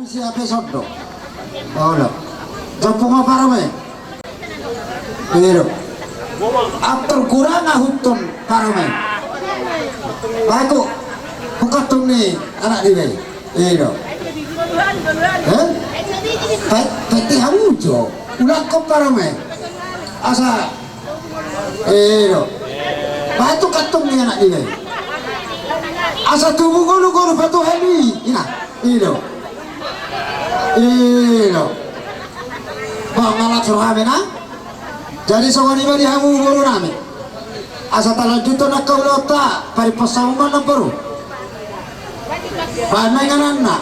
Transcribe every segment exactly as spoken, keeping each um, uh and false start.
Siapa sondo? Olo. Jompung ma parome. Iro. Atur kurang ahuton parome. Bago. Bukan tung ni anak di bai. Iro. Eh? Pe-, peti hamu jo. Ulang ko parome. Asa Ilo. Batu katung ni anak ilo. Asa tubu golu-golu batu heli. Ina. Ilo. Ilo. Bang ngalak rohame na. Jadi songon i ma di hamu boru nami. Asa talanjuton angka ulaonta, paripas hamu ma na boru. Baen ma ingananna,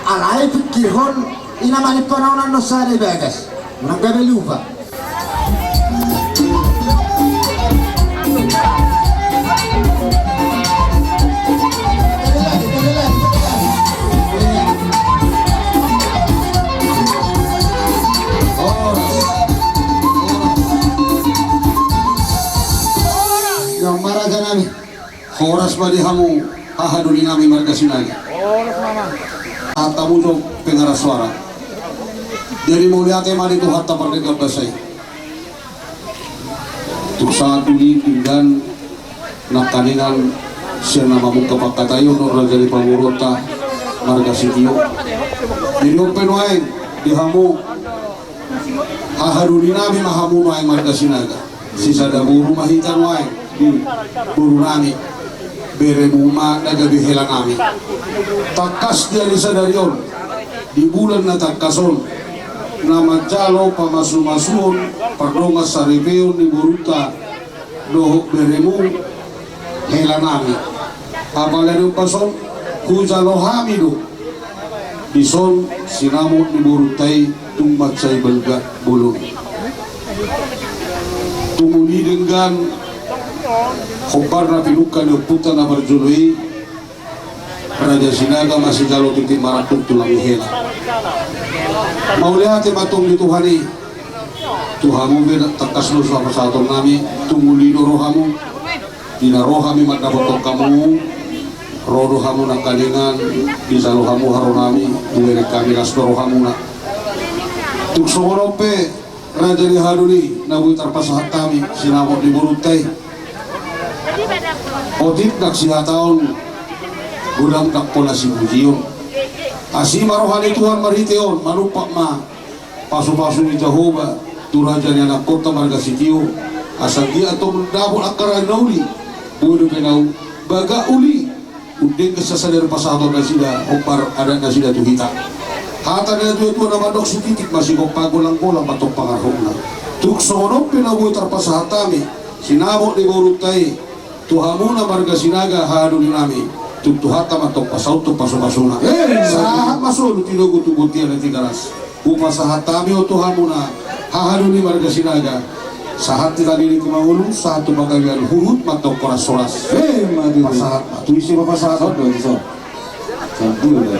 alai pikirhon ina mani panaonan do sada i bagas. Unang gabe lupa. Yang marah jangan. Horas ma di hamu, hahadoli nami marga Sinaga. Hata mujo pengarah suara. Jadi mauliate ma di Tuhanta pardenggan basa i. Tung sahat duli pinggan nangkaningan sian na mamungka pangkataion do raja ni pamoruonta marga Sitio. Jadi on pe nuaeng di hamu, hahadoli nami ma hamu nuaeng marga Sinaga. Sisada boru ma hita nuaeng di boru nami. Beremu ma na gabe hela nami. Tangkas di ari sadari on, di bulan na tangkas on, na manjalo pamasumasuon pardongan saripeon ni borunta dohot beremu, hela nami. Apala di ombas on, hujalo hami do. Dison sinamot ni borunta i tung mansai balga bolon. Tung uli denggan hombar na pinungka ni ompunta na parjolo i, Raja Sinaga masijalo tintin marangkup tulang ni hela. Mauliate ma tong di Tuhan i. Tu hamu pe tangkas do so hapasahaton nami, tung uli do rohamu. Di na ro hami mandapothon hamu, ro do hamu nangkaningan, dijalo hamu haroro nami, dibereng hami las do rohamuna. Tung songon on pe, raja ni hahadoli, na boi tarpasahat hami, sinamot ni borunta i. Otik ndang sihataon, godang ndang pola sipujion. Asi ma roha ni Tuhan marhite on, manumpak ma pasupasu ni Jahowa tu raja ni anakkonta marga Sitio, asa anggiat tong dapot angka raja na uli, boi dope na bagak uli, undeng sasada pasahaton nasida, hombar adat nasida tu hita. Hata ni natuatua na mandok sititik ma sigompa, golanggolang ma tong pangarahutna. Tung songon on pe na boi tarpasahat hami, sinamot ni borunta i, tu hamuna marga Sinaga hahadoli nami, tung Tuhanta ma tong pasauthon pasupasuna. Eh, sahat ma solu tinogu tu bontean na Tigaras. Hupasahat hami on tu hamuna hahadoli marga Sinaga. Sahat tu tali ni tumangulu, sahat tu panggabean, huhut ma tong horashoras. Eh, ima tutu. Pasahat ma. Tu ise ma pasahat on?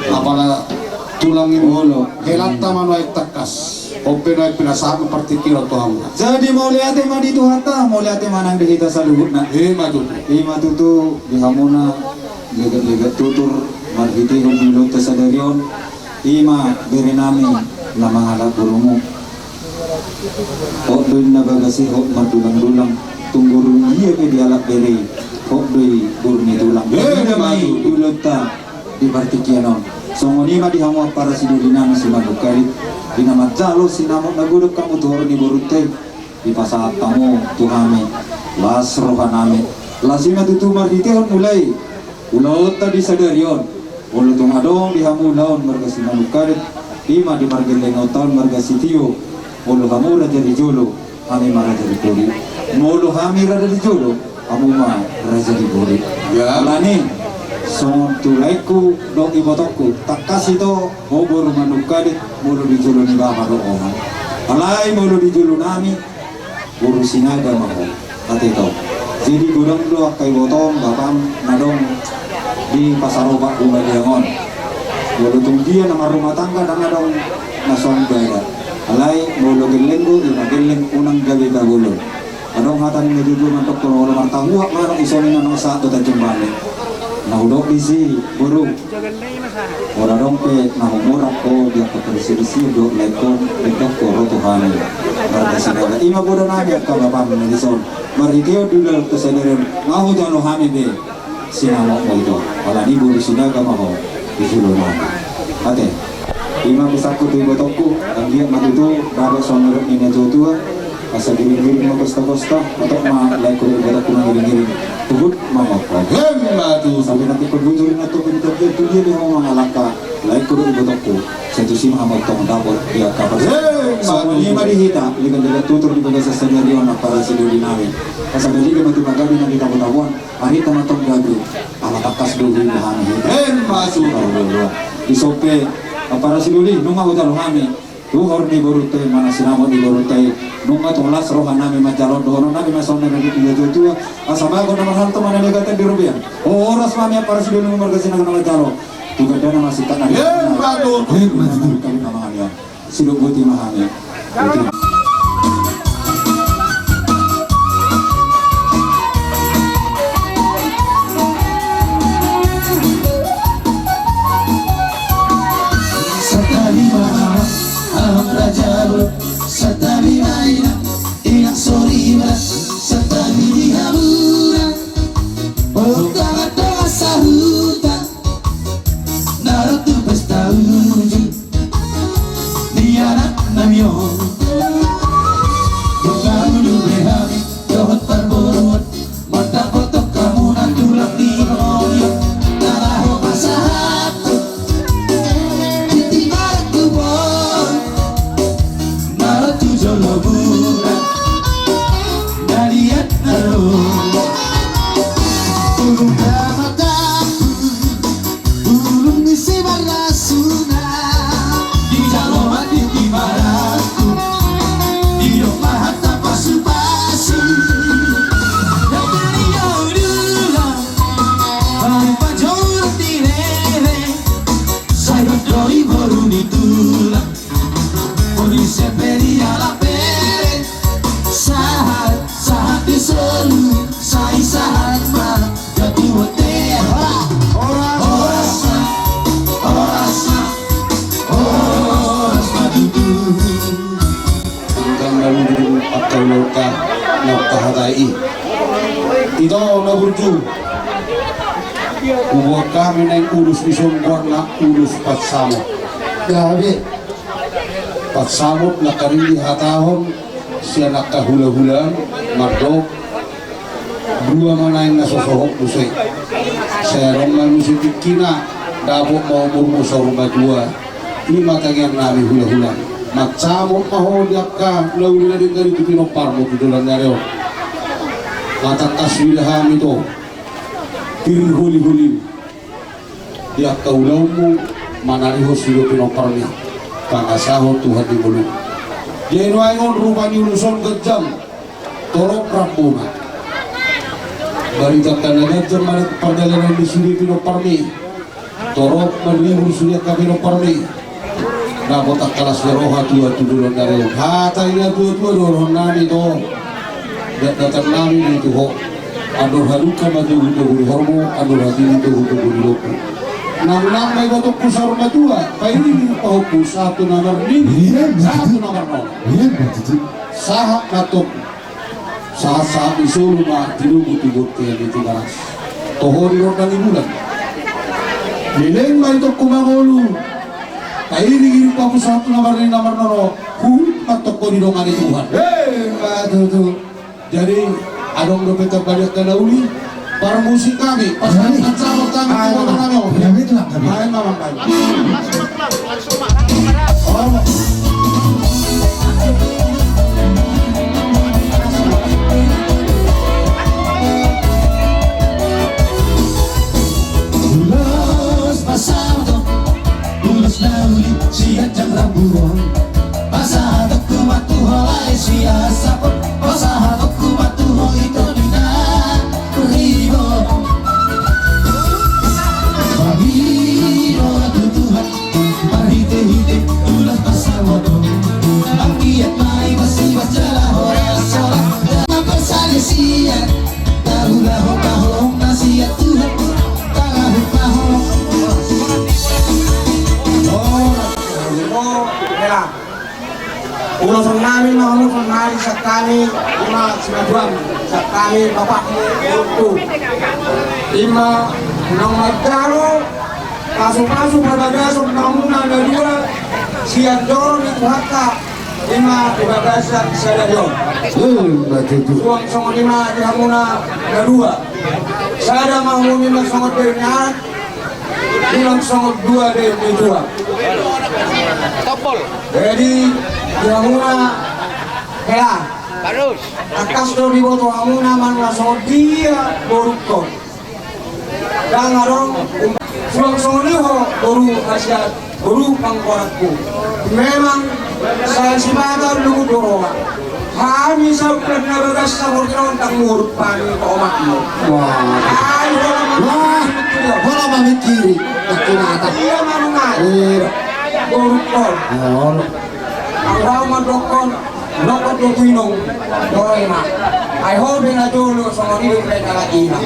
Apala tulang i molo. Helanta ma nuaeng tangkas. On pe nuaeng pinasahat ma partingkian on tu hamuna. Jadi mauliate ma di Tuhanta, mauliate ma nang di hita saluhutna. Ima tutu. Ima tutu di hamuna legatlegat tutur marhitehon di ulaonta sadari on. Ima bere nami na mangalap borumu. Hot do inna bagas i hot mardulangdulang, tung boru dia pe dialap bere i, hot do i boru ni tulang. Ima tutu. Ulaonta di partingkian on. Songon i ma di hamu ampara sidoli nami Simanungkalit, di na manjalo sinamot na godang hamu tu horong ni borunta i, dipasahat hamu tu hami las roha nami. Las i ma tutu marhitehon mulai ulaonta di sadari on. Molo tung adong di hamu ulaon marga Simanungkalit, ima di margellengta on marga Sitio, molo hamu raja di jolo, hami ma raja di pudi. Molo hami raja di jolo, hamu ma raja di pudi. Ya. Alani songon tu laengku dohot ibotongku, tangkas ito ho boru Manungkalit, molo di jolo ni bapa do ho. Alai molo di jolo nami, boru Sinaga ma ho. Ate to. Jadi godang do angka ibotong bapam na adong di Pasaropak Bumaliang on. Molo tung dia na marrumah tangga ndang adong na so bada. Alai molo gelleng do, ima gelleng, unang gabe bagolon. Adong hata ni natuatua mandok, molo martahuak manuk i songon i na sahat tu Tanjung Balai. Na hudok disi, boru. Molo adong pe na humurang ho Parasidohon do lae, ingkon ro tu hami marga Sinaga. Ima bodo nami angka bapam na dison. Marhite on do lae tu sadari on nga hujalo hami be sinamotmu ito. Alani boru Sinaga ma ho di jolo nami. Ate. Ima pesanku tu ibotongku, anggiat ma tutu dapot songon nidok ni natuatua. Asa giringgiring ma pesta-pesta, oto ma lae, ingkon ibotongku mangiringiring. Huhut mangokok. Emma tutu. Sampe nanti parbujur na tu pintu tu dia di ho mangalangka. Lae, ingkon ibotongku. Sai tusi ma hamu tong dapot di angka parasidohon. Emma tutu. Songon i ma di hita, di gabe tutur di bagasan sadari on, parasidohot nami. Asa gabe ma tu pagabe na di tabo-taboan. Ari tama tong gabe. Ala tangkas do hami. Emma tutu. Dison pe, parasidohot, nunga hujalo hami. Tuhor ni borunta i, manang sinamot ni borunta i, nunga tung las roha nami manjalo, dohonon nami ma songon na nidok ni natuatua, asa bagot na marhalto ma na niagatan di robean. Horas ma hami parasidohot marga Sinaga na manjalo. Tu gandana ma sitana. Emma tutu. Emma tutu. Kami na mangalian. Sidok boti ma hami. Boti. Santabi ma amang, amang raja boru, santabi ma inang, inang soripada, santabi di hamuna. Boru tangan dongan sahuta, na ro tu pesta unjuk ni anak nami on. Dung na ulu be hami dohot parboruon, mandapothon hamuna tulang ni pangoli on. Na laho pasahathon tintin marangkup on, na ro tu jolo muna, na liat na ro. Ulung na mangkapu, ulung ni simarasuna, dijalo ma tintin marangkup, didok ma hata pasu-pasu. Dapot ni jolo, baru pajorat ni rere, sai dok do i boru ni tulang. Boru ni sipir ni ala pere, sahat, sahat di solu, sai sahat ma. Horas, horas, horas, horas ma tutu. Tanggal dua puluh empat tahun na, na tahatai. Ito na burju. Huboan hami naeng ulos dison, goarna ulos pansamot. Gabe. Pansamot na karing dihatahon sian angka hula-hulaan mandok. Dua ma naeng na so sohot muse. Sai adong ma muse tingkina, dapot ma umurmu saur matua. I ma tangiang nami hula-hula. Mansamot ma ho di angka na uli na denggan i tu pinomparmu tu joloan ni ari on. Nga tangkas huida hami ito pir holi-holi di angka ulaonmu, manarihon sude pinomparmi, pangasahon Tuhan di ngolum. Jadi nuaeng on rupani ulos on ganjang, torop rambuna. Barita angka na ganjang ma pardalanan ni sude pinomparmi. Torop maribur sude angka pinomparmi. Dapot angka las ni roha tu joloan ni ari on. Hata ni natuatua do dohonon nami ito. Datdatan nami do i tu ho. Andor halumpang ma togu-togu ni horbo, andor hatiti togu-togu ni lombu. Nangnang ma ibotongku saur matua, pairingi pahompu sahat tu na marnini, sahat tu na marnono. Sahat ma tong. Sahat-sahat ni solu ma tinubu tu bontean ni Tigaras. Toho di rondang ni bulan. Leleng ma itongku mangolu. Pairing-iring pahompu sahat tu na marnini na marnono. Huhut ma tong ho didongani Tuhan. Emma tutu. Jadi adong dope tampadian angka na uli. Parmusik nami, pasangan pansahut nami, tu boru nami on. Baen ma, baen. Ulos pasahaton, ulos na uli sian jambu on. Pasahatonku ma tu ho lae sian sapon, pasahatonku ma tu ho ito ni na ribot. Pangidoan tu Tuhan, marhite-hite ulos pasahaton. Anggiat ma ibas-ibas jala horas-horas, jala parsalisian. Taulahon ma holong na sian Tuhan, taulahon ma holong. Hela. Ulos nami ma hamu sonari, sian hami, ima simatuam, sian hami bapakmu, boruku. Ima naung manjalo pasupasu parbagason hamuna na dua sian joro ni Tuhanta, ima di bagasan sadari on. Hmm, betul. Suang songon i ma di hamuna na dua. Sada ma hamu ima songon daion ni anak, ulang songon dua daion ni tulang. Jadi di hamuna hela. Tangkas do diboto hamuna manang songon dia borungkon. Ndang adong um-, suang songon i ho boru hasian, boru panggoranku. Memang sai sipata lungun do roha. Hami sahulan na bagas saportiron, ndang muruk hami tu omakmu. Wah. Ai hola ma. Wah. Hola mamikiri. Ia manungai. Iya. Boru on. Hola. Au mandokkon, dokkon do tu inong. Doi ma. Ai ho pe na jolo songon i do pe na lagi ma.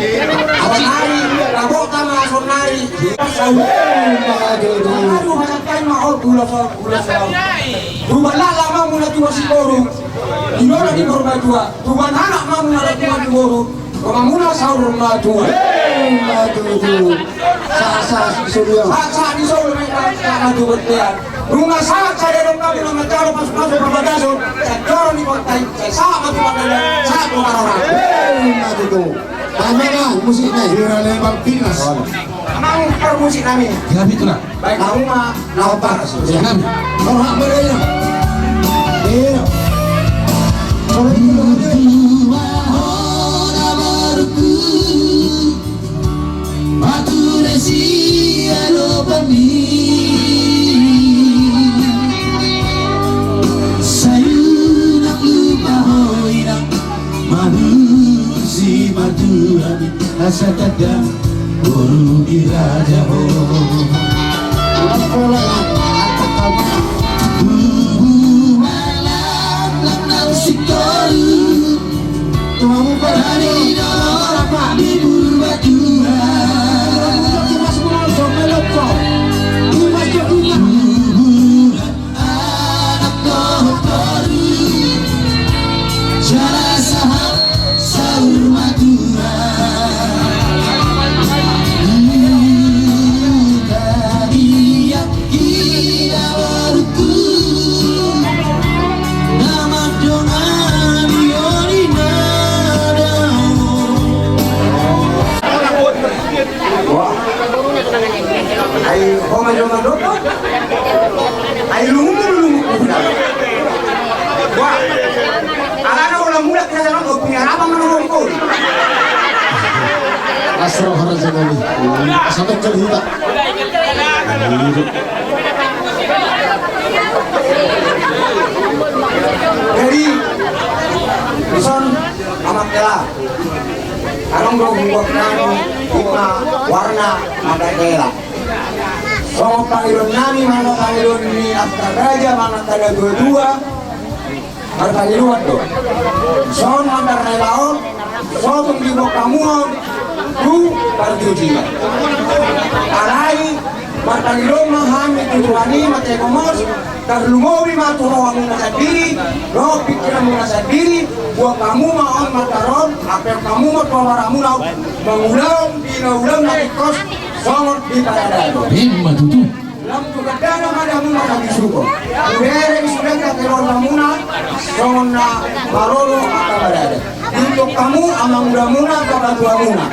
Sonari, na bota ma sonari. Aduh, masakai ma ho gula so, gula so. Tuban laklak ma muna tuba si boru. Idola di Purbatua. Tuban anak ma muna tuba di boru. Rumah muna saur matua. Hei, matua tu. Sa, sa, di solo ya. Sa, sa, di solo, sa, sa, matua betean. Rumah sa, sa, di rumah muna manjalo pasupasu parbagason. Sa, joro ni kota i, sa, sa, matua betean. Sa, rumah orang. Hei, matua tu. Tama na, musik na. Hira lebar pinas. Amang parmusik nami. Ya, betul lah. Baik, hamu ma na opat. Siap. Roha merdeka. Iya. Kalau itu, Manusi martua ni asa tanda boru di raja ho. Tubu malam lam nang sitoru. Tubu parhari dolok di Purbatua. Tubu Anak dohot boru, jala sahat saur matua. Tadi ia kira boruku, na mandongani on inna daon. Wah. Ai ho ma jolo mandok. Ai lungun dulu, lungun. Wah. Alana ulang mulak kita sama kau punya apa mana kau? Astro hara jangan. Sampai cerita. Jadi, dison amak kela. Adong do hubuat nami ima warna mata kela. Songon pangidoan nami, manang pangidoan ni angka raja, manang angka na tua-tua, marpangidoan do. Songon mandar na laon, sotung di boka muon, tu parjujian. Alai, marpangidoan ma hami tu Tuhan i, mate komos, tarlumobi ma tu rohamuna sandiri, dohot pikiranmuna sandiri, buat hamu ma on martaron, ape hamu ma tu rohamuna, mangulahon, di na ulaon na tingkos, songon di paradaton. Ima tutu. Lam tu gandana ma damuna na bisukon. Ubereng sudah na keluargamuna, songon na maroro angka barada. Untuk hamu, amangudamuna, papatuamuna.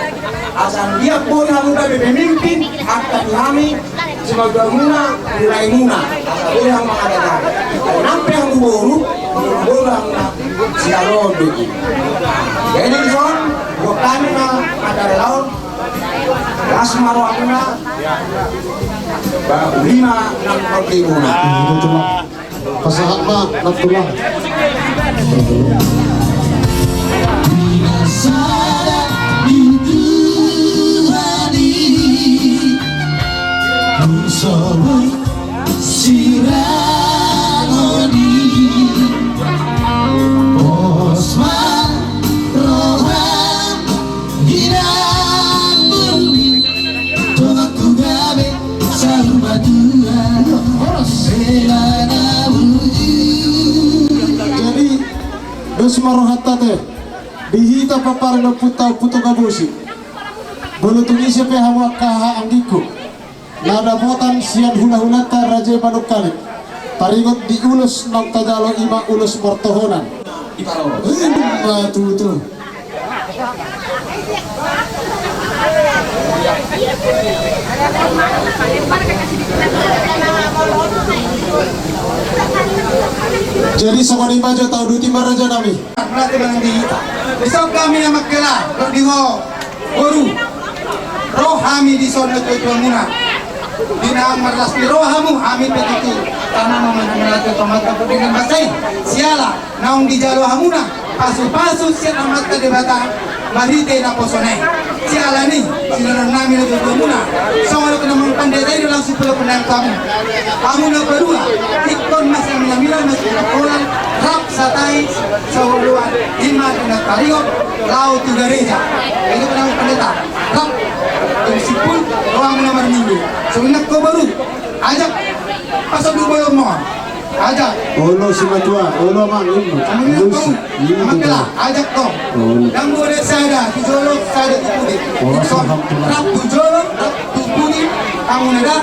Asa anggiat boi hamu gabe pemimpin, angka di hami, simaudamuna, di laemuna. Asa boi hamu mangadakadaka. Nang pe hamu boru, boru hamuna, siarodo i. Jadi dison, buat hami na mandar na laon, las ma rohamuna, ba uli ma nang portimuna. Pasahat ma nang tulang. Di na sada di Tuhan i, dung so boi sirangon i, pos ma roham di na boi. Donganku gabe saur matua, horas. Hela na Sumaro hatate di hita pomparan ni ompunta Ompu Toga Bosi. Molo tung ise pe hamu angka haha anggingku na dapotan sian hulahulanta Raja i Manungkalit, taringot di ulos naung tajalo, ima ulos martohonan. Ima tutu. Jadi songon i ma jo, tauduti ma raja nami. Dison hami na manghela, ro di ho boru. Ro hami dison natuatuamuna. Di na marlas ni roha hamu, hami pe tutu tama ma manang manatu tomat kaput dengan basai. Siala naung dijalo hamuna pasupasu sian Amanta Debata marhite naposona i. Siala ni i, sidohonon nami natuatuamuna, songon na hupandita i do, langsung pula penang tamu. Hamu na paduahon, ingkon masa milamila, masa milamila, rap satai saoloan, ima di na taringot laho tu gareja. Itu penang pendeta. Rap, tung simpul, rohamu na marminggu. Songon i nang ho boru, ajak pasandu bolonmu. Ajak. Olo simatua, olo amang, ima. Amang, ima, ima, ima, ima. Ajak tong. Olo. Ndang boleh sada tu jolo, sada tu pudi. Oh, alhamdulillah. Rap tu jolo, rap tu pudi. Hamu na da,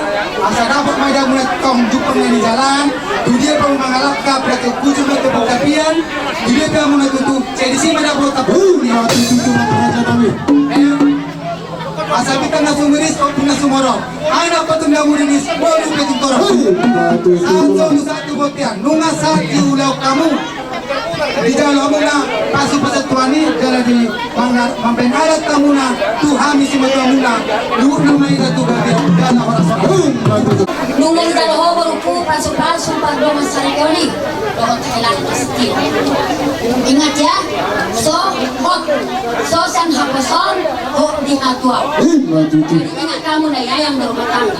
asa dapot ma i hamu na tong jumpang na di jalan. Tu dia pe hamu mangalangka, berarti kucu ma tu pengkapian. Tu dia pe hamu na tutu, sai disi ma dapot. Ima tutu, ima tutu, raja nami. Ayo. Asa bintang na sumiris, ombun na sumorop. Anak patung na murinis, bolu petung torop. Sahat solu, sahat tu bontean, nunga sahat di ulaon hamu. Dijalo hamuna pasupasu Tuhan i, jala di mambahen adat hamuna tu hami simatuamuna. Luhutna ma i tu gabe jala horas. Nunga dijalo ho borungku pasupasu pardongan saripeon i. Dohot hela pasti. Ingat ya, so hot, so sian haposoan, hot di hatuaon. Ima tutu. Jadi ingat hamu na i ayam berumah tangga.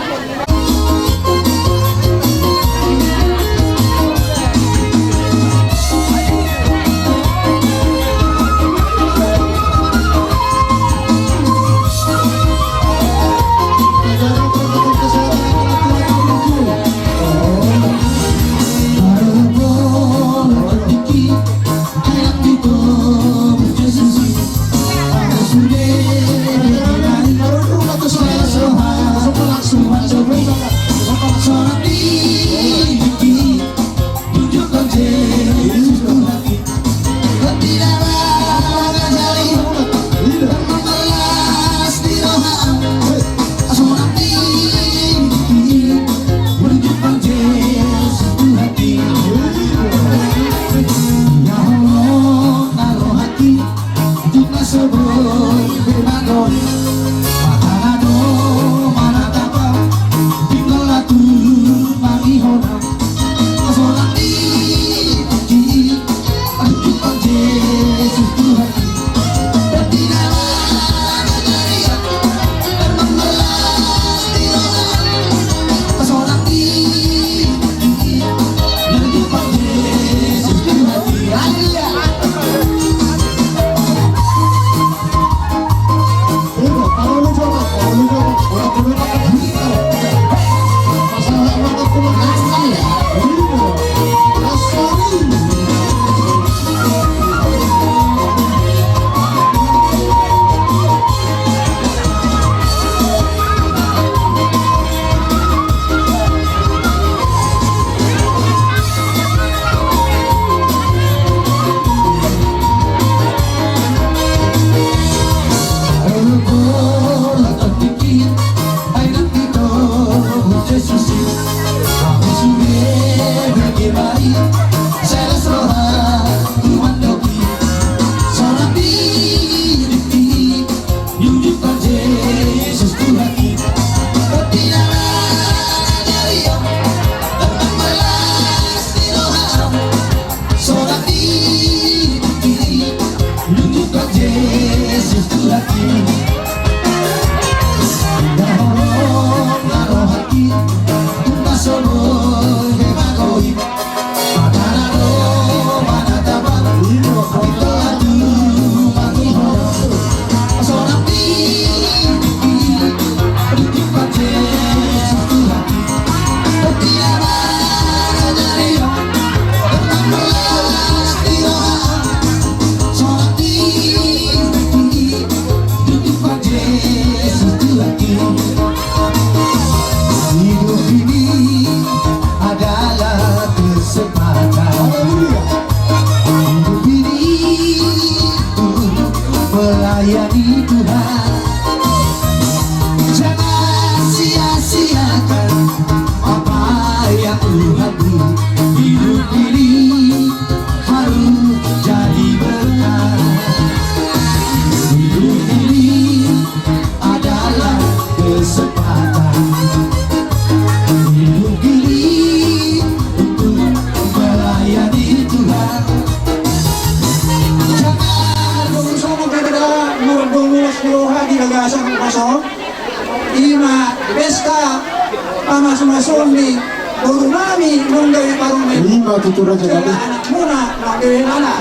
Pamasu-masuon ni boru nami nunga gabe parumaen. Ima tutu raja nami. Anakmuna nunga gabe nana.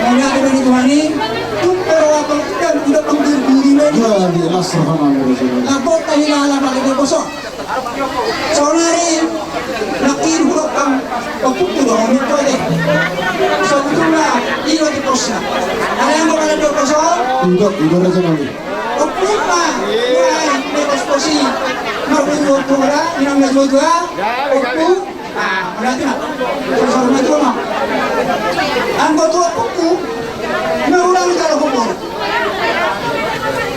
Mauliate ma di Tuhan i. Tung pe ro apa udan udah panggur buri me. Iya, di las rohana raja nami. Lapot tadi lah lapot itu kosong. Saonari nangkin hudok ompungku do, ompungku aja. Sabutulna i do tiposna. Ada yang mau kalian dua kosong? Udah, udah raja nami. Ompungna, mulai di pos-pos i. Marhua dua, inang na dua-dua. Ompung. Ah, berarti na. Terus hormat dua ma. Anggo tu ompungku. Narulang kalau kubur.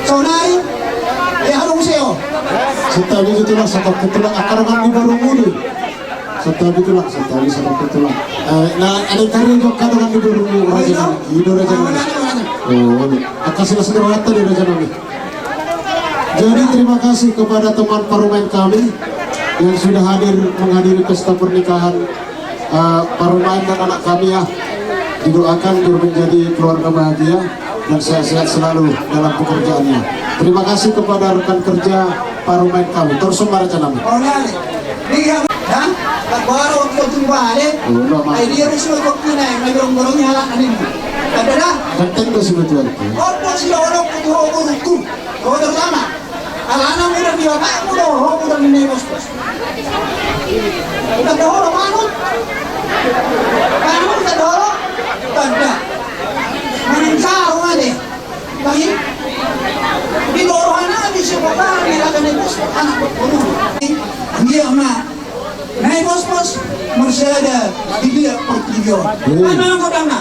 Saonari, ya, harus seo. Santabi tulang, santabi tulang, angka dongan ni borungku do. Santabi tulang, santabi, santabi tulang. Eh, na, ada tadi jo angka dongan ni borungku, raja nami. I do raja nami. Oh, ini. Angka silas rohanta di raja nami. Jadi, terima kasih kepada teman parumaen kami yang sudah hadir menghadiri pesta pernikahan eh, parumaen dan anak kami ya, didoakan biar menjadi keluarga bahagia dan sehat-sehat selalu dalam pekerjaannya. Terima kasih kepada rekan kerja parumaen kami. Torus ma raja nami. Oke. Iya, ya. Baru waktu tumbuh balik. Oh, enggak, Mas. Ai dia rusuh kok kena yang ngajong-ngajong nyala kan ini. Ada dah. Ganteng dah si Batuan. Apa sih orang kutu orang kutu? Kau terutama. Alana muda di bapakmu do, ho muda ni nai bospos. Tanda holo manut. Manut tanda holo. Tanda. Maning sarung ade. Tapi di borohana di sekolah ni raja nai bospos anak boru. Dia ma nai bospos masih ada di dia pertiga. Mana kau dana?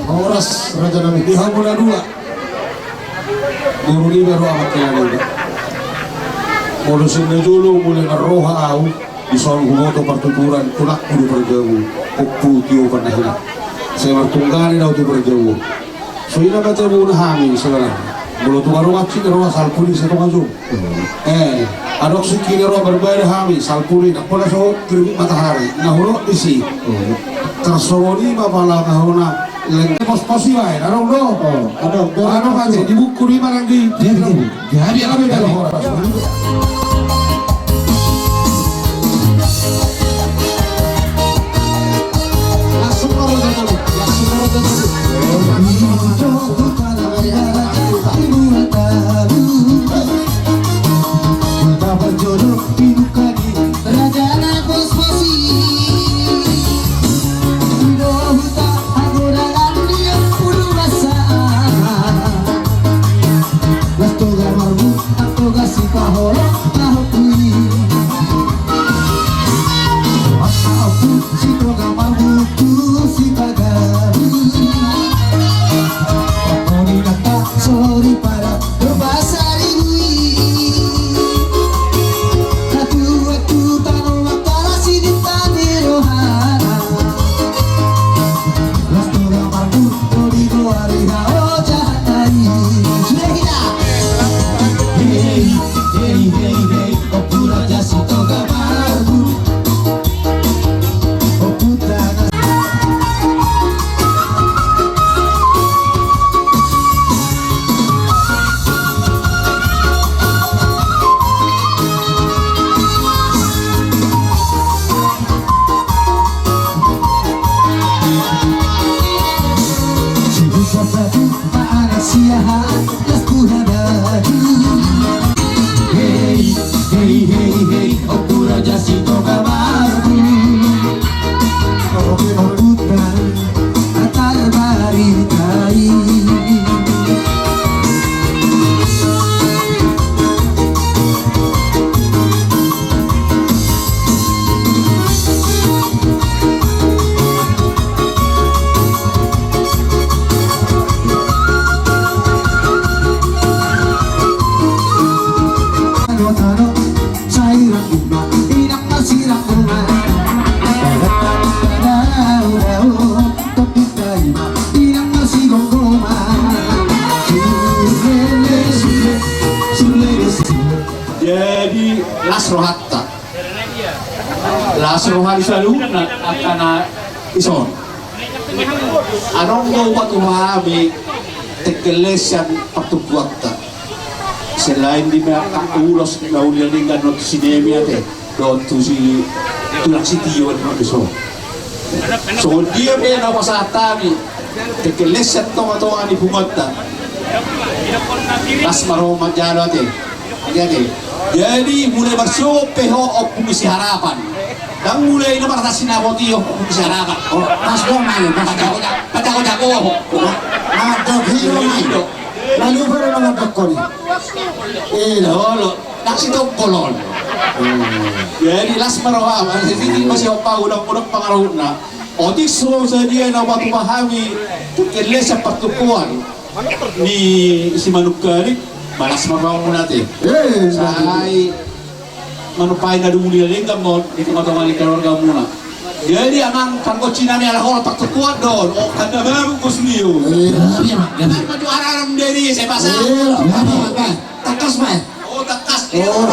Horas raja nami. Di hamu na dua. Boru niba ro anak ni nami. Molo sian na jolo mulai marroha au. Dison huboto partuturan tulangku do parjabu, ompu Tio Panahian. Sai martunggane do au tu parjabu. So ina ma jabuna hami sebenarna. Molo tu baru mancik roha salpu ni setonga jom. Eh, adong singkir roha berbeda hami salpu ni. Apala so terbit matahari. Nah, hurok di si. Tersongoni ma pala kahona. Leng pos-pos iba, eh, adong do. Oh, adong. Adong aja di buku ni barang di. Jadi, jadi, jadi, jadi, jadi, jadi, jadi, jadi, jadi, jadi, jadi, jadi, jadi, jadi, Las roha ni saluhutna angka na dison. Adong do hupaboa hami tengkel sian partumpuanta. Selain di angka ulos na uli na denggan dohot si Nemi ate, dohot tu si tulang sitio na dison. Songon dia pe na hupasahat hami tengkel sian tongatonga ni punguanta. Las ma roha manjalo ate. Jadi, jadi mulai marsogot pe ho Ompu ni si Harapan. Ndang mulai na marhasi na boti ho Ompu ni si Harapan. Oh, pas do malu, pas do. Pajago-jago ho. Mangadok hilo. Malu baru mangadok koni. Ilo. Olo, ndang sitongkol on. Jadi las ma roha, jadi masih opa udang-udang pangarahutna. Otik so sadia na hupaboa hami tengkel sian partumpuan ni si Manungkalit, las ma rohamuna ate. Eh, sai manumpai na dunguli na denggan ma on di tongatonga ni keluargamuna. Jadi amang pargonsi nami ala holan partumpuan do on, oh, handa baru bos nio. Eh, iya, Mak. Maju ararang dari saya pasang. Eh, iya, Mak. Tangkas, Mak. Oh, tangkas. Oh.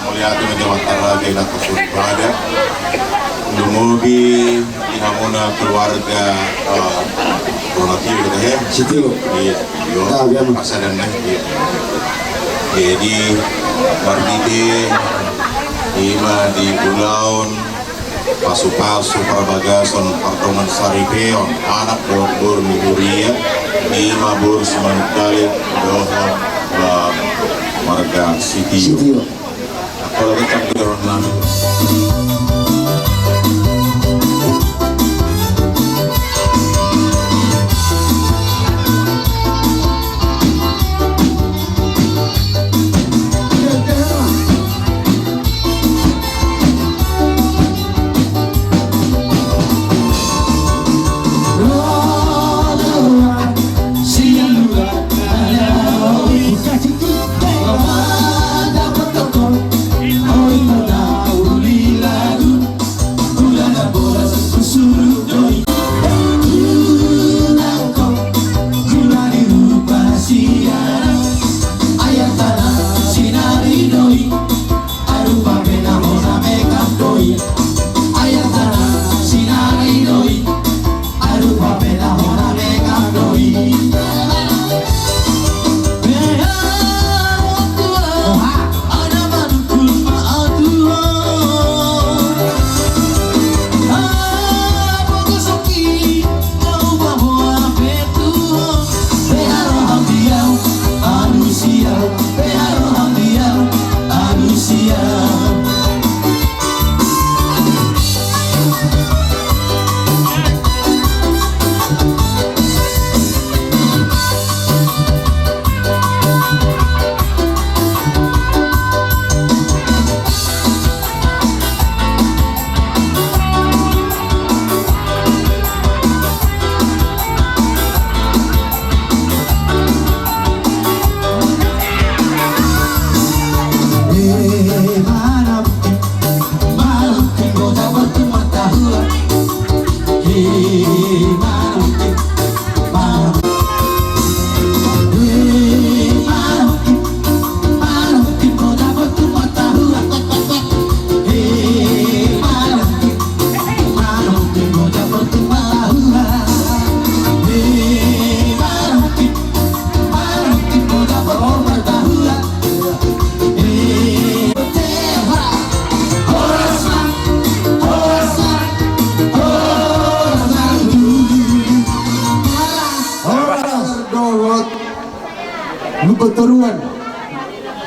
Mauliate ma di Amanta Raja i nangkin soripada. Lumobi di hamuna keluarga, eh, Donatio gitu ya. Sitio. Iya, iya. Nah, iya, Mas. Pasadan deh, iya. Jadi, marbite, ima di ulaon pasupasu parbagason pardongan saripeon, anak dohot boru ni huria, ima boru si Manungkalit dohot, eh, marga Sitio. Sitio. Kalau kita bicara nang.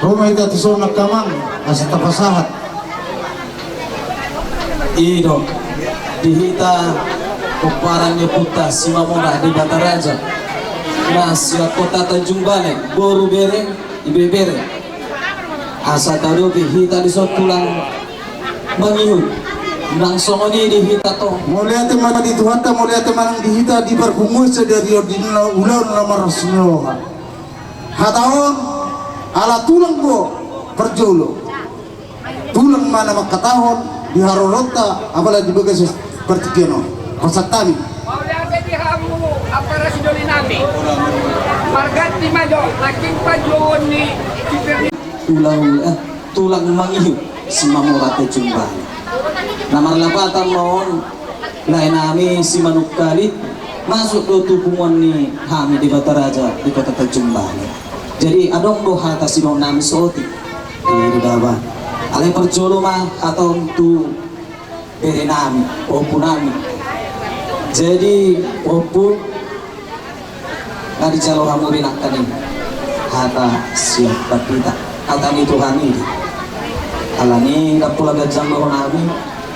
Ro ma hita tu son angka amang, asa tapasahat. I do, di hita pomparan ni ompunta Simamora Debata Raja na sian kota Tanjung Balai, boru, bere, ibebere, asa taadopi hita di son tulang mangihut. Nang songon i di hita tong. Mauliate ma di Tuhanta, mauliate ma nang di hita di parpunguan sadari on di ulaon na marlas ni roha. Hata on, ala tulang do parjolo. Tulang ma na mangkatahon di haroronta, apala di bagasan partingkian on. Pasahat hami. Mauliate di hamu ampara sidoli nami. Marganti ma jo nangkin panjouon ni sipir ni. Ulaon, eh, tulang mangihut Simamora Tanjung Balai. Na marlapatan ma on, lae nami Simanungkalit, masuk do tu punguan ni hami Debata Raja di kota Tanjung Balai. Jadi adong do hata sidohonon nami saotik. Di daba. Alai parjolo ma hata on tu bere nami, pahompu nami. Jadi pahompu, nga dijalo hamu be nangkaning hata sian pandita, hata ni Tuhan i do. Alani ndang pola ganjang dohonon nami,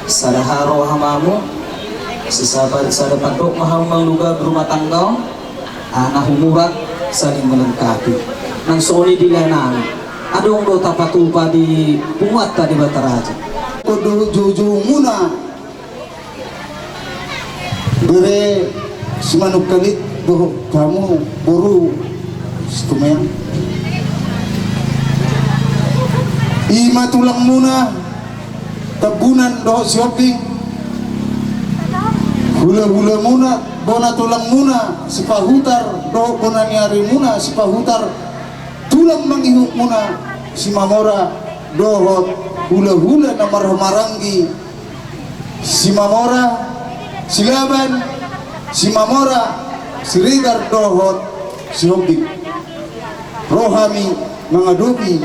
sada hata roha ma hamu, sisada, sada pandok ma hamu mangluga rumah tangga on, ah, na humurang saling melengkapi. Nang songon i di lae nami, adong do tapatupa di punguanta Debata Raja. Dohot joujoumuna, bere Simanungkalit dohot hamu boru Situmeang. I ma tulangmuna Tambunan dohot Sihombing. Hulahulamuna, bona tulangmuna Sipahutar dohot bona ni arimuna Sipahutar. Tulang mangihutmuna Simamora dohot hulahula na marhahamaranggi Simamora, Silaban, Simamora, Siregar dohot Sihombing. Ro hami mangadopi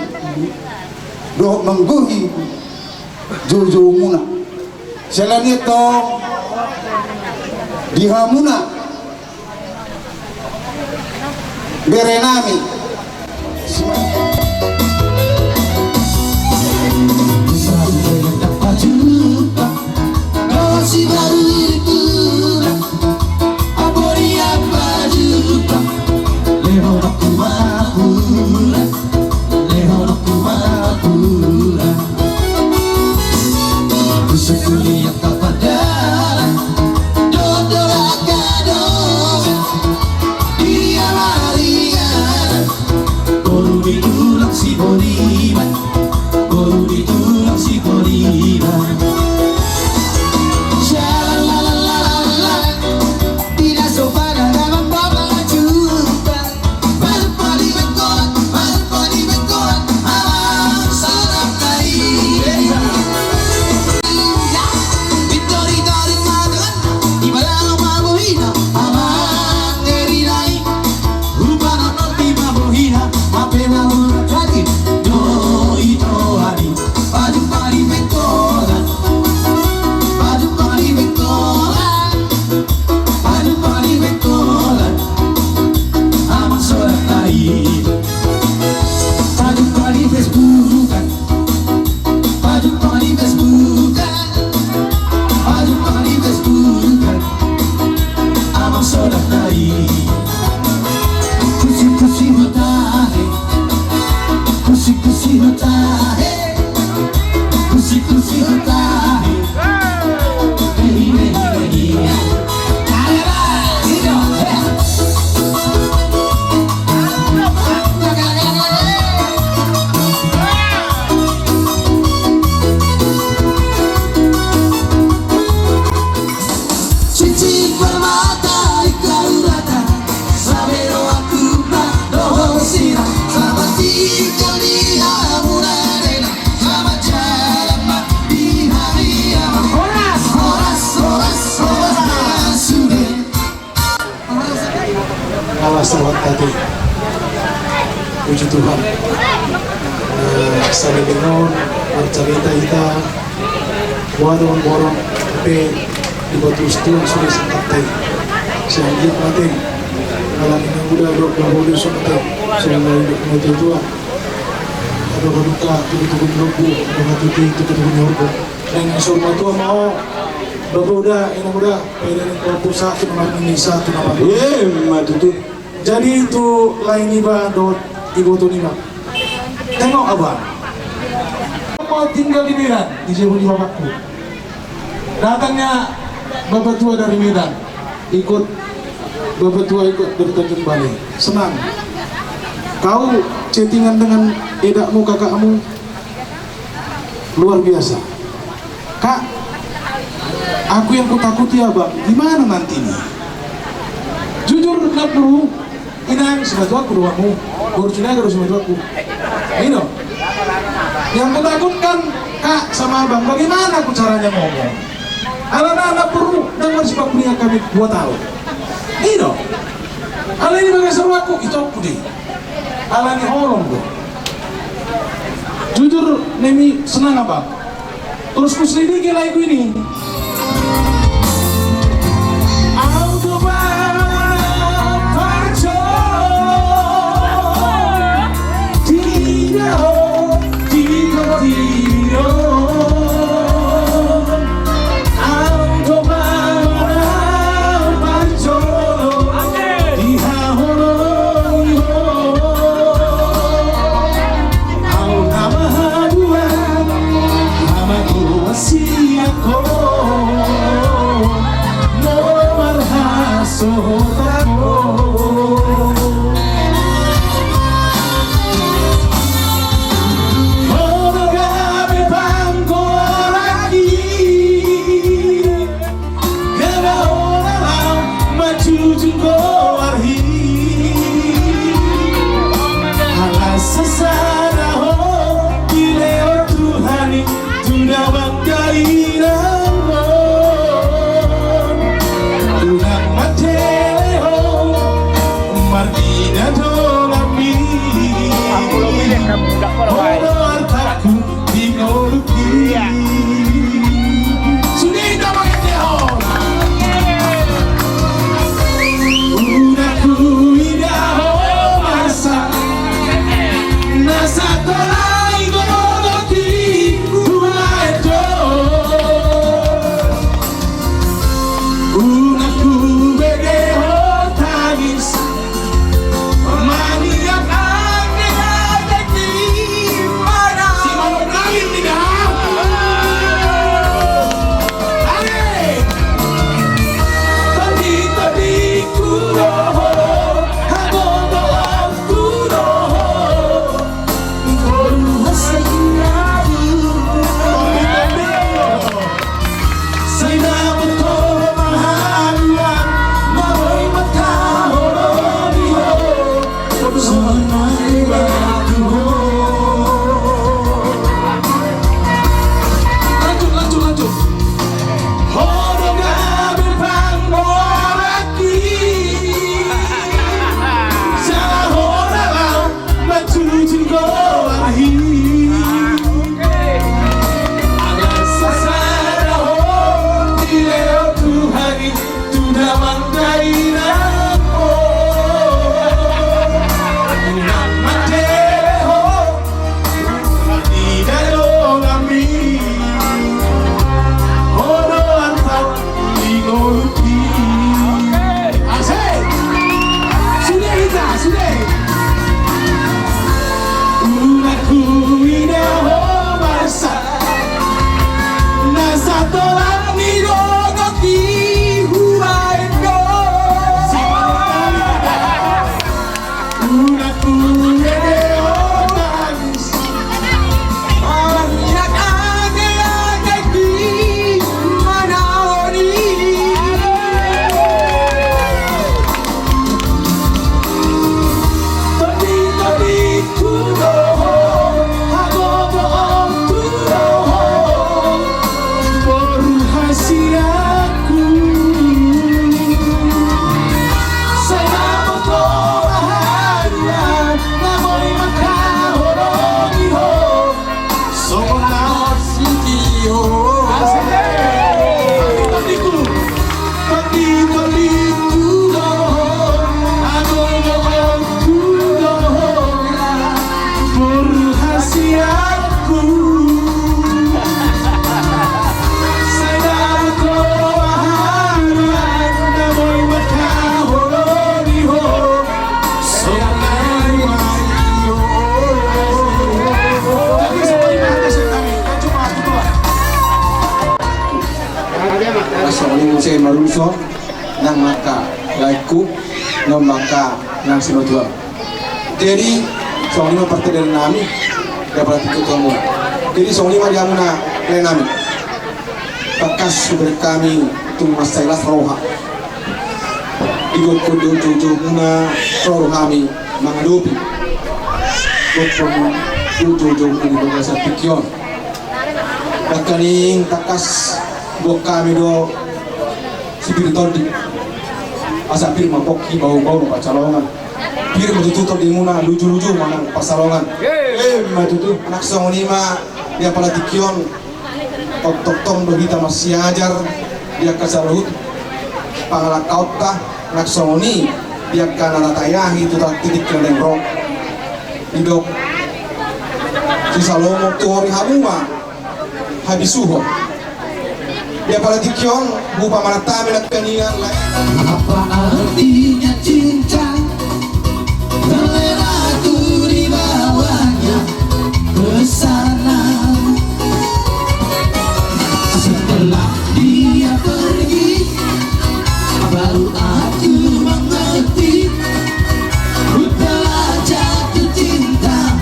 dohot manggohi joujoumuna. Siala ni i tong di hamuna bere nami. Boru ni tulang si Boliman, boru ni tulang si Boliman. Sha la la la la la la. Tidak sopan ada membawa jubah. Pajumpa di Bengkolan, pajumpa di Bengkolan, amang sodat nai. Pajumpa di Facebookan, pajumpa di Facebookan, pajumpa di Facebookan, amang sodat nai. Kusi kusi hutahe, kusi kusi hutahe. Kusi kusi hutahe. Cici permata di kaurata. Selamat tinggal di hamuna, selamat jalan ma di hamuna. Horas, horas, horas, horas, horas. Alas, selamat pagi. Puji Tuhan. Eh, saling dengar, bercerita kita. Buat orang-orang, tapi di batu situ sudah sempat tadi. Saya lihat mati. Malam ini udah dua puluh, sudah mati. Sudah hidup mati tua. Dohonon tu tutu ni lombu, dohonon tu tutu ni lombu. Naeng saur matua ma ho, bapa uda, inang uda, pede ni lombu satu nomor ini satu nomor. Ima tutu. Jadi tu lae niba dohot iboto niba. Tengok abang. Mau tinggal di Medan, di jabu ni bapakku. Datangnya bapak tua dari Medan, ikut bapak tua ikut dari Tanjung Balai. Senang. Kau chattingan dengan edakmu, kakakmu, luar biasa. Kak, aku yang kutakuti abang, gimana nanti nih? Jujur, nak dulu, inang, simatuangku do hamu. Boru Sinaga do simatuangku. Ini do. Yang kutakutkan, Kak, sama abang, bagaimana aku caranya ngomong? Alana anak perlu, dan harus pakuliah kami dua tahun. Ini do. Alana ini bagaimana sama aku, itu aku deh. Alana ini holong do. Jujur, nemi senang abang. Terus kuselidiki lagu ini. Au do bana parjolo di na ho di patiro. Au do bana parjolo di haholongi ho. Au na mahaduan, na matua sian ho. Sai marunso nang maka laengku, nang maka nang simatua. Jadi songon i ma partangiangan nami, dapat ikut kamu. Jadi songon i ma di hamuna lae nami. Tangkas hubereng hami tung mansai las roha. Digokhon do joujoumuna ro hami mangadopi. Gokhon do joujoumuna di bagasan tingki on. Nangkaning tangkas buat hami do sipir tondi. Asa pir ma pongki, bahu-bahu ma pansalongan. Pir ma tutu tondimuna, luju-luju ma nang pansalongan. Emma tutu. Nang songon i ma di apala tingki on. Tongtong do hita marsiajar di angka saluhut pangalangkaonta, nang songon i di angka na tatayahi tu tingki na naeng ro. Didok si Salomo, tuhori hamu ma habisuhon. Di apala tingki on hupamanat hami nangkaningan. Apa artinya cinta? Terlena ku di bawahnya pesona. Setelah dia pergi, baru aku mengerti. Ku telah jatuh cinta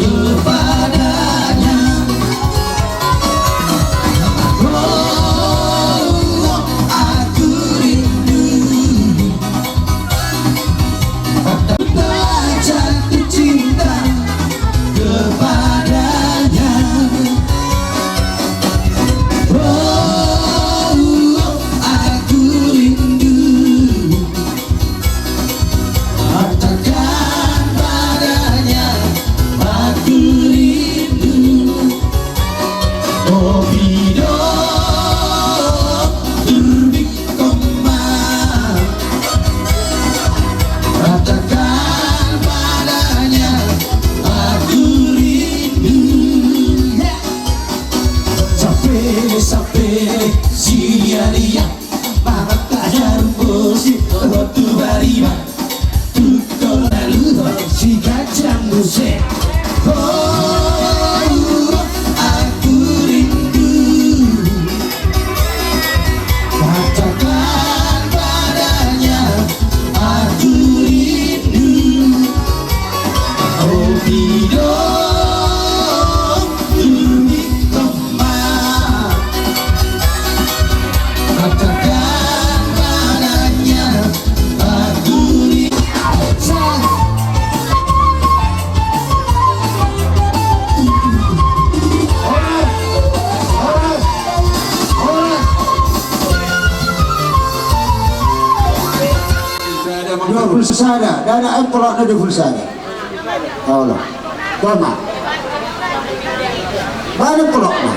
kepadanya. Oh, aku rindu. Ku telah jatuh cinta kepadanya. Oh, aku rindu. Katakan padanya, aku rindu. Kopi do turbik koma. Katakan padanya, aku rindu. Sapele, sapele, silia-lia. Mangan tajaru bosi, rotu bariba. Tukol lalu si kacang busek. Oh, aku rindu. Katakan padanya, aku rindu. Kopi do turbik koma. Katakan padanya, aku rindu. Dua puluh sada, dana empelok na dua puluh sada. Olo. Toma. Mana empelok na?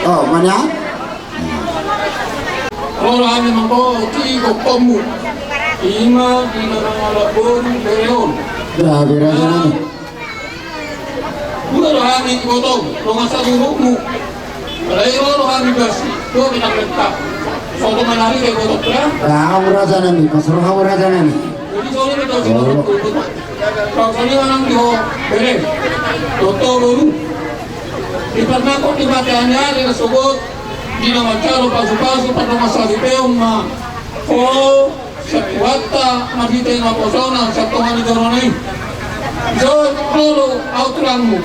Oh, mana? Olo, hami mangkoti gokhonmu. Ima di na mangalap boru bere on. Dah, bere on. Dua do hami iboto, dongan sadurungmu. Alai ro do hami basi, dua bintang lengkap. Soto manari ke iboto, ya? Dah, hamu raja nami, pas ro hamu raja nami. Jadi, soalnya kita harus ikut. Kalau soalnya orang di ho, bere. Toto boru. Di pernakok di mata hanya ada sogot. Di na manjalo pasu-pasu, pernah masalah di peong, ma. Oh. Sekuatta marhite naposona satonga ni jorona i. Jolo au tulangmu.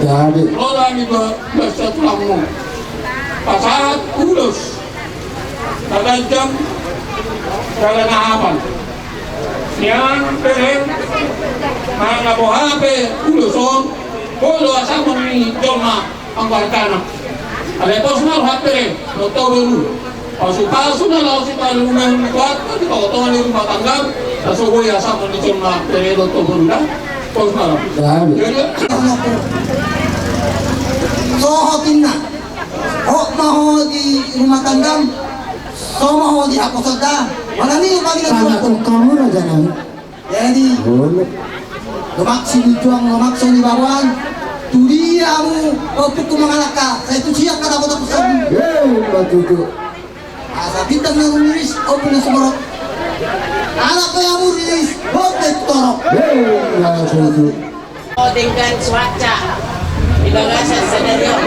Jadi. Lola ni ba-, basa tulangmu. Pasahat ulos. Taganjang. Dalan ahapan. Nian pehen. Mana boha pe ulos on. Bolo asamon ni jolma. Anggo artana. Alai pos ma roha pe, dohot boru. Pasu-pasu na laho sipalumen kuat, di tonga-tonga ni rumah tangga, na so boi asa mandicon na pe, dohot boru da. Pos ma roha. Jadi, so ho ninna. Hot ma ho di rumah tangga, so ma ho di haposan da. Mana ni pagi na. Tangga so. Tongkamu raja nami. Jadi, lomak si Bujuang, lomak so ni baboan. Tu dia hamu, ompungku mangalangka, sai tu siak kata kota pusat. Hei, batutu. Asa bintang na rumiris, ompung na sumorop. Anak pe hamu riris, bot pe torop. Hei, batutu. Denggan cuaca di bagasan sadari on.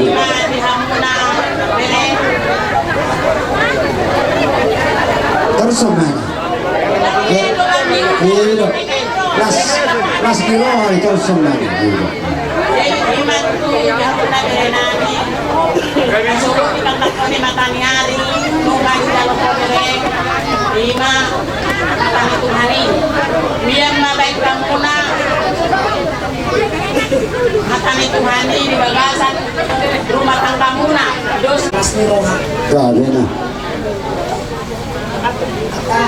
Ima di hamuna bere. Sonari. Eh, i do. Las, las ni roha i do sonari. I do. Ima mata ni Tuhan i. Mian ma baen hamuna mata ni Tuhan i di bagasan rumah tanggamuna. Dos. Las ni roha. Gabe na. Angka,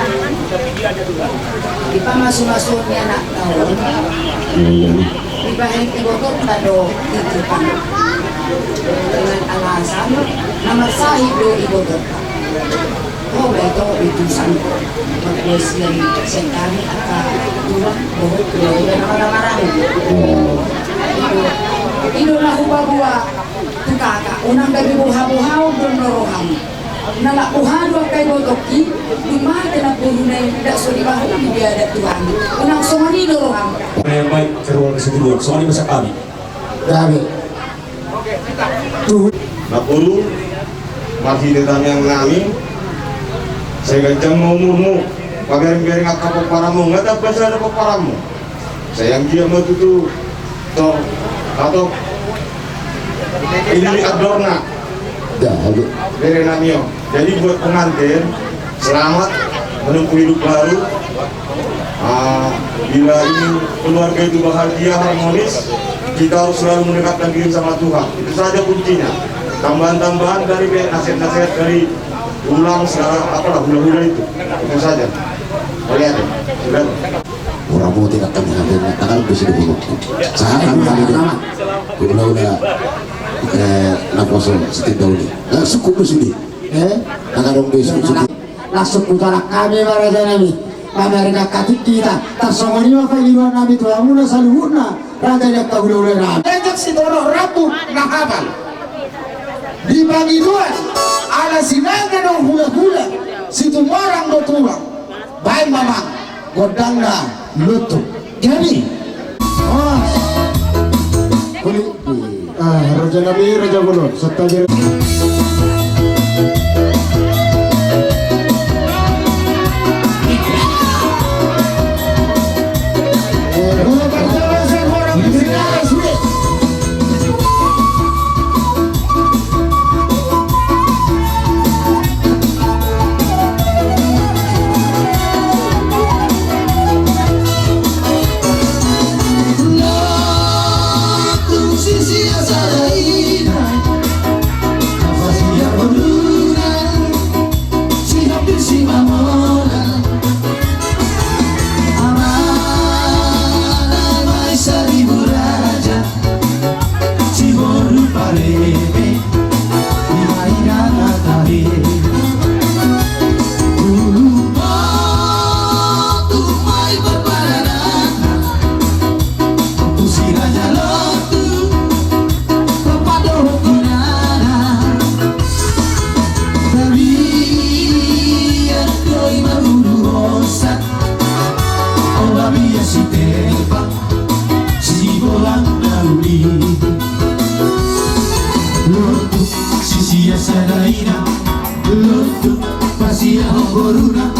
dipamasu-masu ni anakta on, dibahen ibotongta do titipan. Dengan alasan na marsahit do ibotongta. O, ba ito utusan. Margosi sian hami angka tulang dohot hula-hula na marhaha maranggi. I do, i do na hupaboa tu hata, unang gabe boha-bohaon do roham. Na lak boha do angka ibotongki, dung mate namboruna i, ndang so dibahen di adat Tuhan. Unang songon i do roham. Eh, baik, keluarga Situmorang, songon i ma sian hami. Gabe. Namboru, marhite tangiang nami, sai ganjang ma umurmu, pabereng-bereng angka pomparanmu, nga tamba sada pomparanmu. Sai anggiat ma tutu tor hatop i di andorna. Bere nami on. Jadi buat pengantin, selamat menempuh hidup baru. Ah, bila ingin keluarga itu bahagia, harmonis, kita harus selalu mendekatkan diri sama Tuhan. Itu saja kuncinya. Tambahan-tambahan dari nasihat-nasihat dari tulang, segala apalah, hula-hula itu. Itu saja. Mauliate. Sudah. Ora mau tidak kami hadir, tangan besi dulu. Sahat kami hadir. Hula-hula, eh, naposo, setiap tahun. Eh, suku besi. Eh, tangan besi. Langsung hutarak hami ma raja nami. Pamereng angka tingkita. Tarsongon i ma pangidoan nami tu hamuna saluhutna. Raja ni angka hula-hula nami. Ejak sitorop rambu na hapal. Di pangidoan ala sinanga do hula-hula, Situmorang do tulang. Baen ma amang gondangna lontung. Jadi. Os. Kulit. Ah, raja nami, raja bolon. Santa jere. Siboru pareme, ima ina na tahe. Ulu botu ma i parpadanan, tu si raja lontung, padohot inana. Tabiat do i marhulu hosa, o babiat sitepa. Sibolang na uli. Lontung sisia sada ina. Lontung pasiahon boruna.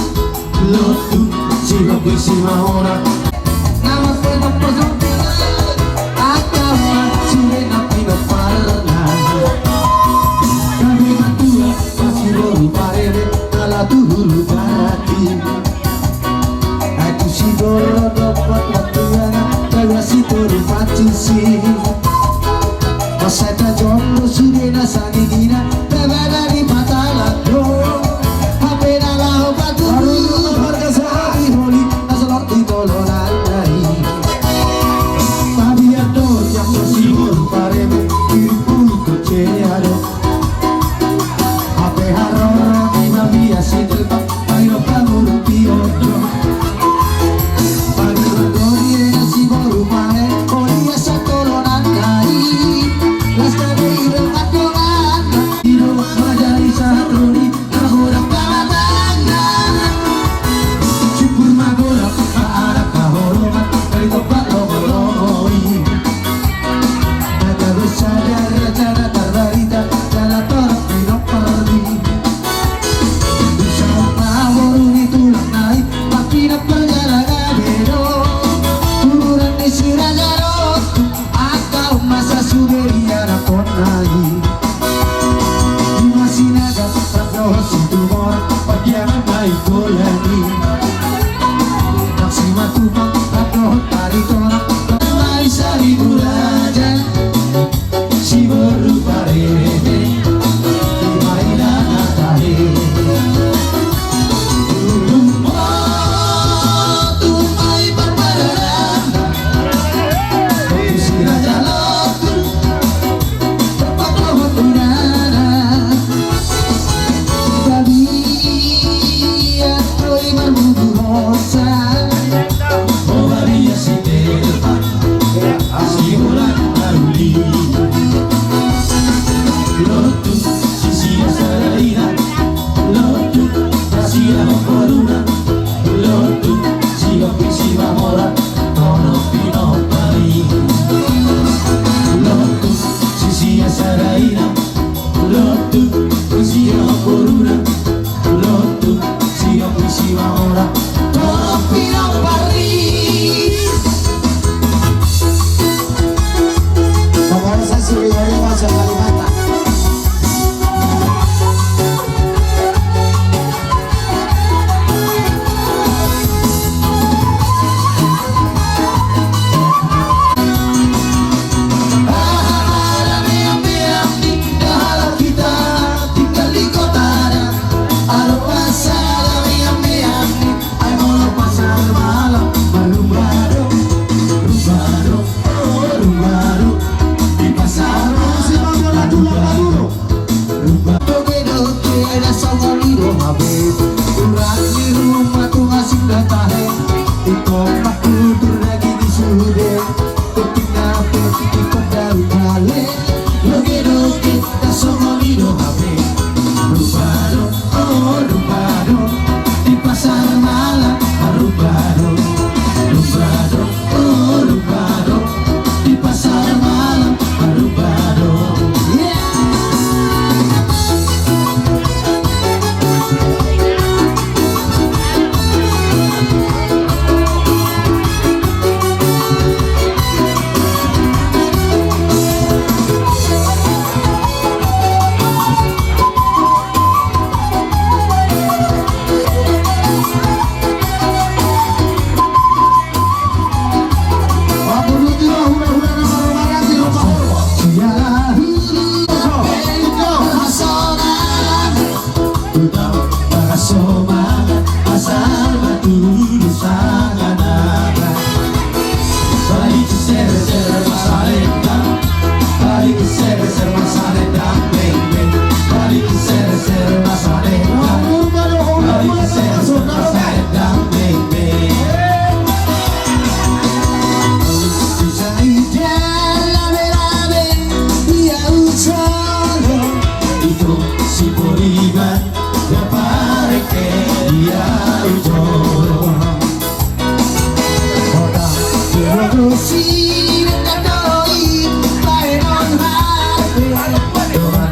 Lontung sirok besi mahona. Nama tetap pojok. Agama sudah napi na parna. Kami matua masih baru parede. Ala tuhulu parati. Ai tu si Doro dohot martuana, dua si Toru pacusi. Masa ta jomblo sude na saningina, na bada ni patalando. Hape na laho patudu, marga sahat di holi, na solot di tolonan nai. Tabiat do, yang do si Boru pareme, ibu ikut ceado. Hape haroro ni mabiar si telpak, ayo pangurung tio do. Pangurung tio do si Boru pahe, o dia satolonan nai. Las gabe ido patolan, ido Ianakkonna i. Ima Sinaga, Radosi, Tumor, Padiangan, Nainggolan i. Nang Simatupang, Radosi, Taritonang, Naisari, Bulaja, Siboru, Pareme, ima Inana tahe. Tumor, Tumor, Parpadanan, Siraja Lotu, Patohot Unana, Babiat, Toi Marmudu Hosa, Babiat Sitelpa, Siholang Maruli, Lotu, Sisia Saraina, Lotu, Sisia Homboruna, Lotu, Sihopi Simamora, Tono Pinompari. Lotu, Sisia Saraina. Lotu, Sisia Homboruna. Lotu, Sihopi Simamora, Tono Pinompari. Pamorosa Siliwangi, Masa Kalimantan. Aha, aha, dameang-meang ni, dahalak hita tinggal di kota da. Adong masa dameang-meang ni, ai molo pasar malam marumba do, rumba do, oh, rumba do. Di pasar malam marumba do. Rumba. Toge-toge na songon i do hape. Urat ni rumah tu asing do tahe. Ingkon mangkutur daging i sude. Penting na penting ingkon daun jale. Toge-toge na songon i do hape. Rumba do, oh, rumba do. Di pasar malam rumba do. Rumba do. Oh, rumba do, di pasar malam rumba do. Yeah. Asal ma tudu sanganakan. Balik serser masalendang. Balik serser masalendang, beng, beng. Balik serser masalendang. Balik serser masalendang, beng, beng. Sai jala bela-bela, ia ucolo. Itu si Boriban. Ia pareke dia ujo. Kota Sulawesi dekat doi, baenon hape. Dongan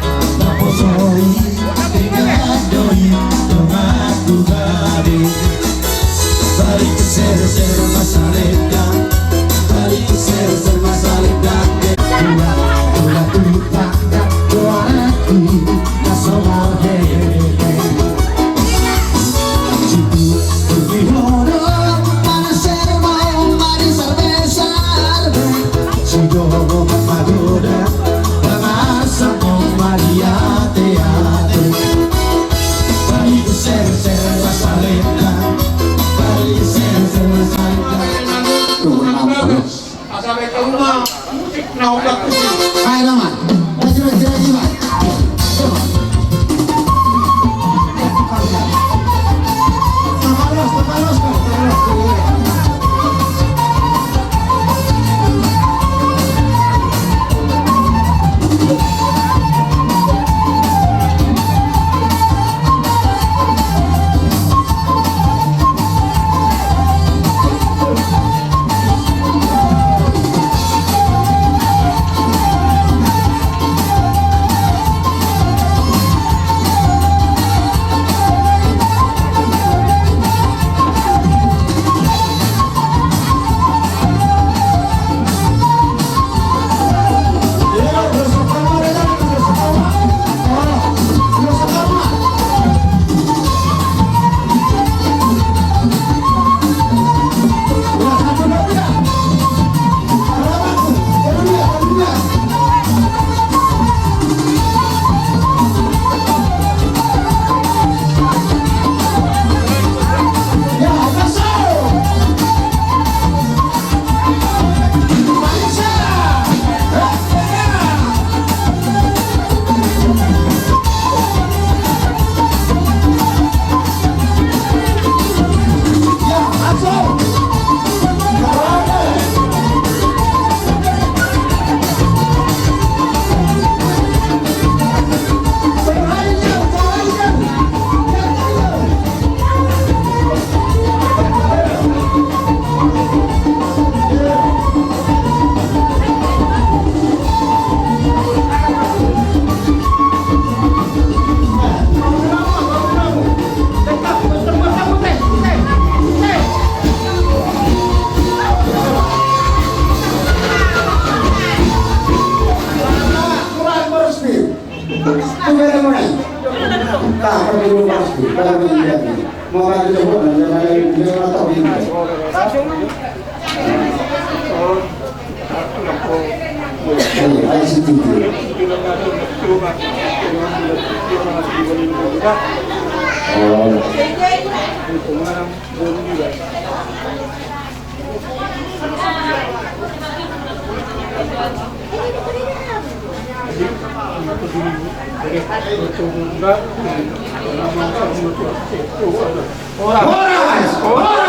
Horas! Horas!